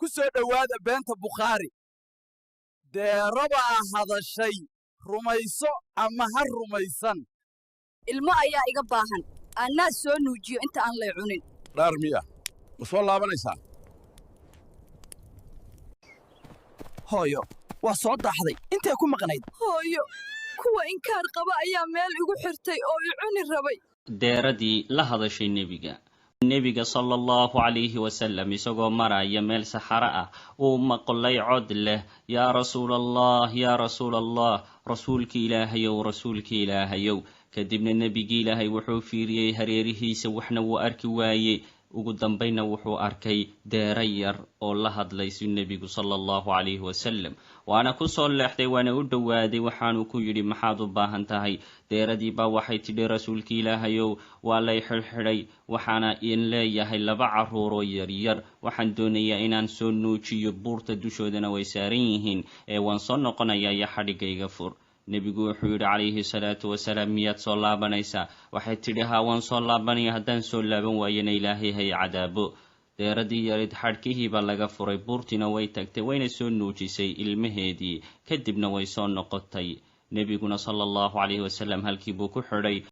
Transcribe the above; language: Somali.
Ku soo dhowaada Beenta Bukhaari. Deerabaa hadashay, rumayso ama ha rumaysan. Ilmo ayaa iga baahan aanaa soo nuujiyo inta aan lay cunin. Dhaar miya? Ma soo laabanaysaa? Hooyo, waa soo daaxday. Intee ku maqnayd? Hooyo, kuwa inkaar qaba ayaa meel igu xirtay oo i cuni rabay. Deeradii la hadashay nebiga. Nebiga sala Allahu calayhi wasalam isagoo maraya meel saxaro ah uu maqlay cod leh: "Yaa Rasuul Allah, yaa Rasuul Allah, Rasuulki Ilaahayow, Rasuulki Ilaahayow." Kadibna nebigii Ilaahay wuxuu fiiriyey hareerihiisa, waxna wuu arki waayey. Ugu dambayna wuxuu arkay deero yar oo la hadlaysu nebigu sala Allahu calayhi wasalam, waana ku soo leexday, waana u dhowaaday, waxaanu ku yidhi: "Maxaad u baahan tahay?" Deeradii baa waxay tidhi: "Rasuulki Ilaahayow, waa lay xidhxidhay, waxaana in leeyahay laba carruuroo yaryar. Waxaan doonayaa inaan soo nuujiyo, buurta dushoodana way saaran yihiin, ee waan soo noqonayaa iyo xadhigayga fur." Nebigu wuxuu yidhi calayhi salaatu wasalaam: "Miyaad soo laabanaysaa?" Waxay tidhi: "Haa, waan soo laabanaya. Haddaan soo laaban waayana, Ilaahay hay cadaabo." Deeradii yarid xadhkihiibaa laga furay, buurtiina way tagtay, wayna soo nuujisay ilmaheedii, kadibna way soo noqotay. Nebiguna sala Allahu calayhi wasalam halkii buu ku xidhay.